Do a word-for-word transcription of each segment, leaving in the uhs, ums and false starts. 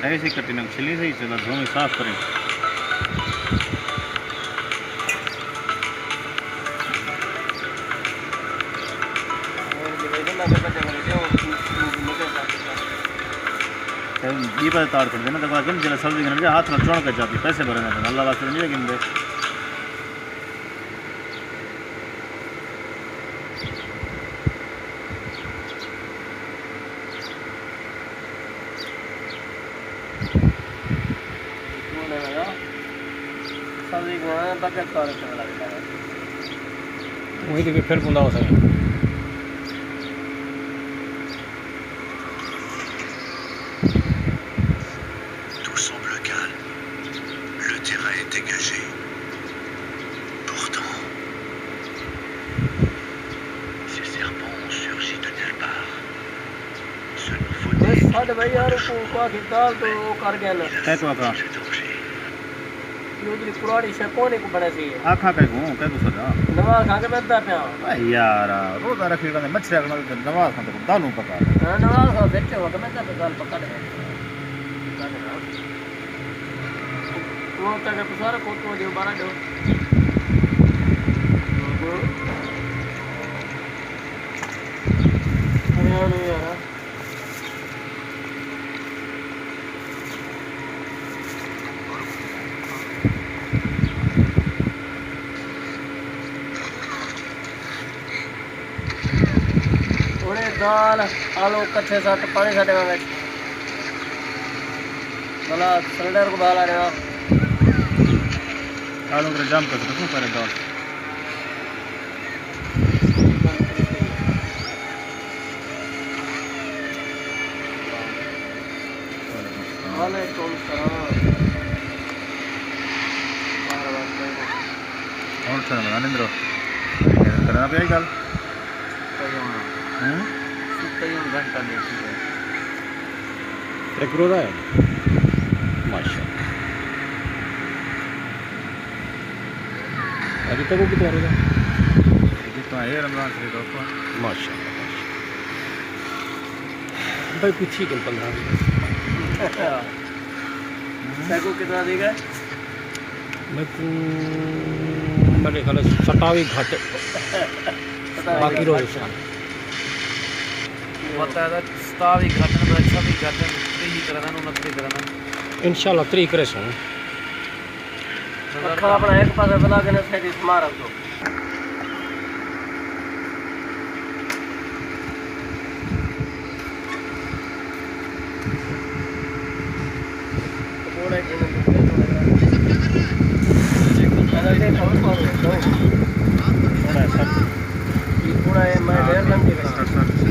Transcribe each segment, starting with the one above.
ایسی کٹی نہ چھلی سہی، چلا دھویں صاف کریں۔ تے ٻی پاسے تاڑ کھڑدے نا، تے کوئی کن جیڑھا سبزی گھنن ڳیا، ہتھ نال چݨ کے چاتی، پیسے بھرے نے، اللہ واسطے نہیں گھندے۔ سبزی گھنن بغیر کھانے چنڳا لڳدا ہے۔ وہی تو پھر بندہ ہو سکے۔ Tout semble calme. Le terrain est dégagé. Pourtant, ces serpents ont surgi de nulle part. Ce nouveau بس ساݙے بھائی یار کو کو آخر دال تو وہ کر گیا نا۔ کیا تو آخا؟ یہ ادھر پراڑی شے کونے کو بڑا سی ہے۔ آخا کیا کو، کیا کو سدا؟ نماز کھا کے بنتا پیا۔ اے یار، روزہ رکھی کنے مچھرے کنے نماز کھا تے دالوں پکا۔ ہاں، نماز کھا بیٹھے ہو، بنتا پیا دال پکا دے۔ وہ تک سارا کو تو جو بارہ جو۔ ہریانو یار۔ اوڑے دال، آلو کٹھے سٹ، پانی سٹ میں وچ۔ بھلا سلنڈر کو بھالا رہا۔ آلو کو جام کر سکتے ہیں، پہلے دال۔ وعلیکم السلام۔ اور سلام نندرو۔ کرنا پیا گل۔ ہوں؟ ستائیس گھنٹہ لیٹی ہے۔ ایک روزہ ہے؟ ماشاءاللہ۔ اڄ تک کتنا روزہ؟ جتنا ہے رمضان شریف اوپر۔ ماشاءاللہ، ماشاءاللہ۔ بھائی پچھی کن پندرہ منٹ۔ تیکو کتنا دی ڳئے؟ میکوں میرے خیال ستاوی گھٹ، ستاوی باقی روز گھٹ۔ پتہ ہے ستاوی گھٹ، چھوی گھٹ، تریہی کرنا، انتری کرنا۔ انشاءاللہ تریہی کرے سوں۔ اکھاں اپݨا ہک پاسے بنا کے نہ سیدھی سما رکھ دو۔ پکوڑے کھانے تو پہلے تھوڑا سا۔ تھوڑا ہے سخت۔ یہ تھوڑا ہے، میں ڈیڑھ گھنٹے بنا۔ سخت، سخت۔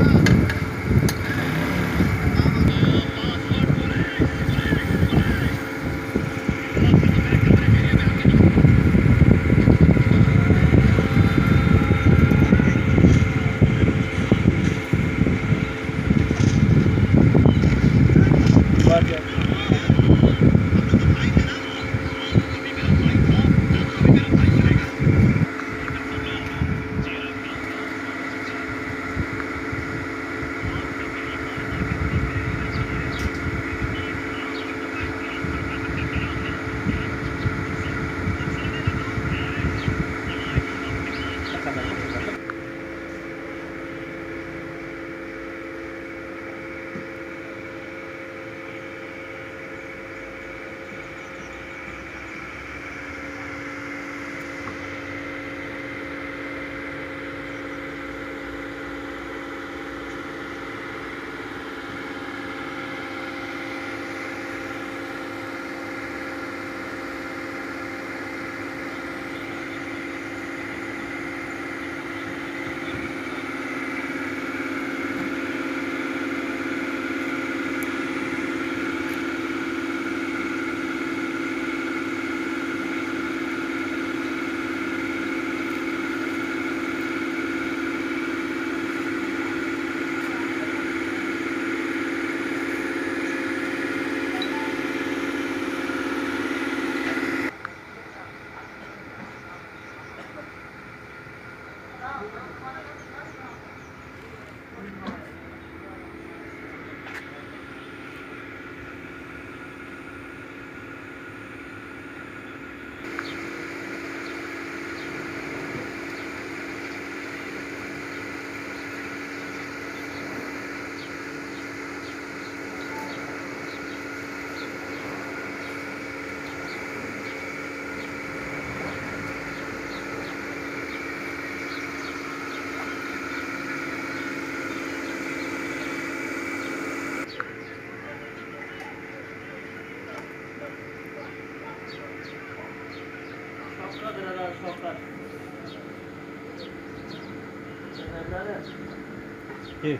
جی۔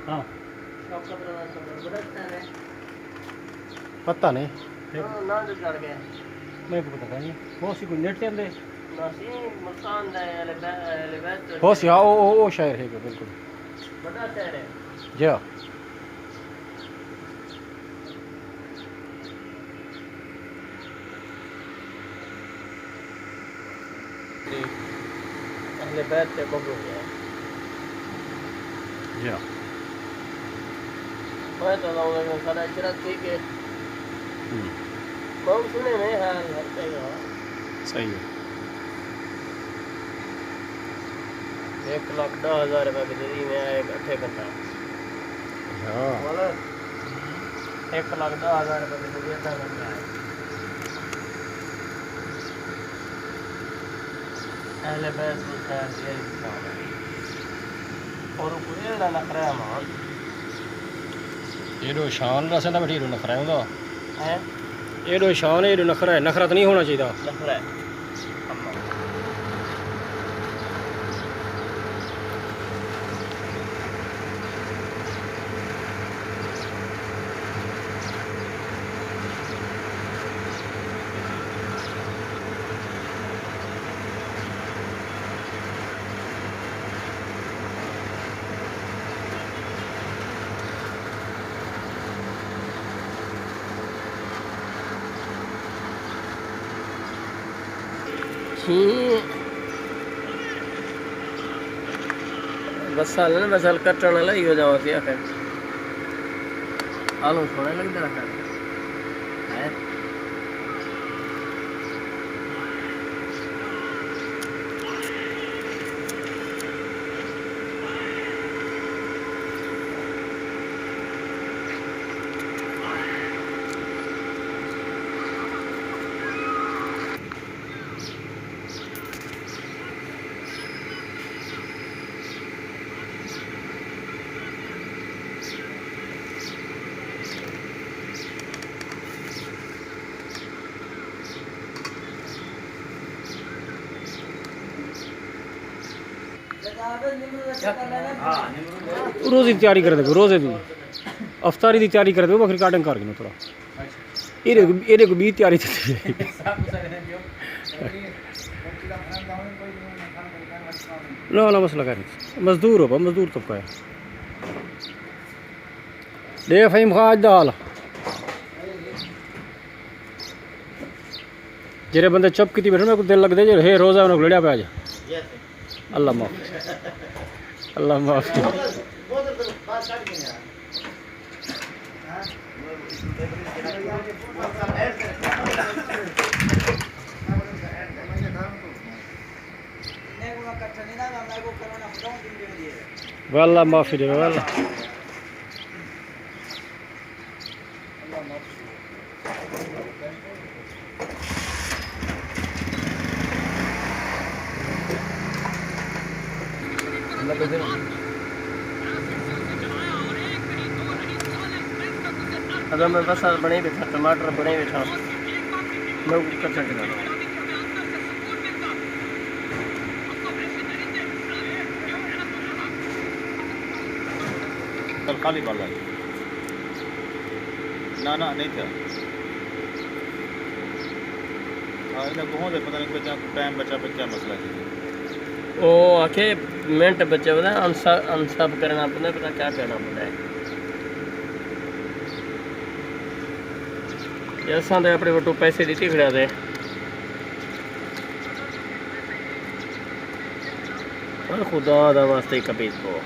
ہاں۔ پتہ نہیں۔ میرے کو پتہ نہیں۔ ہو سی کوئی نیٹ تے اندے۔ ہو سی، ہاں، او، او، او شاعر ہے بالکل۔ جی ہاں۔ اہل بیت تے بگو ہے۔ جی ہاں۔ میں تو لاؤں گا، سارا عشرت ٹھیک ہے۔ ہوں۔ بہت سنے میں حال ہر کہیں ہاں۔ صحیح ہے۔ ایک لاکھ دہ ہزار روپے کی دے دی میں ایک اٹھے کرتا۔ ہاں۔ بولو۔ ایک لاکھ دہ ہزار روپے کی دے دی اٹھا کرتا ہے۔ اہل بیت کوں خیر دے ہی کام ہے۔ اور کوئی ایڑا نخرہ ہے مان۔ ایڈو شان دا سندا بیٹھی ایڈو نخرہ ہے ہوندا۔ ہیں؟ ایڈو شان ہے، ایڈو نخرہ ہے، نخرہ تو نہیں ہونا چاہیے۔ نخرہ ہے۔ کھیں وسل نا، وسل کٹݨ والا ہی ہو جاواں سی آخر۔ آلو سوہݨے لڳدے آخر۔ ہے۔ روزے دی تیاری کریندے پئے، روزے دی۔ افطاری دی تیاری کریندے پئے، بس ریکارڈنگ کر گھنو تھوڑا۔ ایݙے، ایݙے کوں ٻئی تیاری تھی۔ نہ، نہ، مسئلہ کائنی۔ مزدور ہو، مزدور طبقہ ہے۔ ݙے فہیم خان اڄ دا حال۔ جیڑھے بندے چپ کیتی ٻیٹھے، میکوں دل لڳدے جو ہے روزہ انہاں کوں لڑیا پیا جا۔ اللہ معاف۔ اللہ معاف۔ واللہ معافی ݙیوے، واللہ۔ اگر میں بصل بݨائی ٻیٹھاں، ٹماٹر بݨائی ٻیٹھاں، میں کچا کھلانا۔ خالی والا ہے۔ نہ، نہ، نہیں تھیا۔ ہاں، انہاں کوں ہوندے پتہ نہیں کجاں ٹائم بچا پہ کیا مسئلہ ہے۔ او آکھے منٹ بچے پتہ انسا-، انسب کرنا پوندا، پتہ کیا کرنا پوندا ہے۔ یہ اساں تے اپݨے وٹوں پیسے ݙتی کھڑا دے۔ پر خدا دا واسطے کبھی کو۔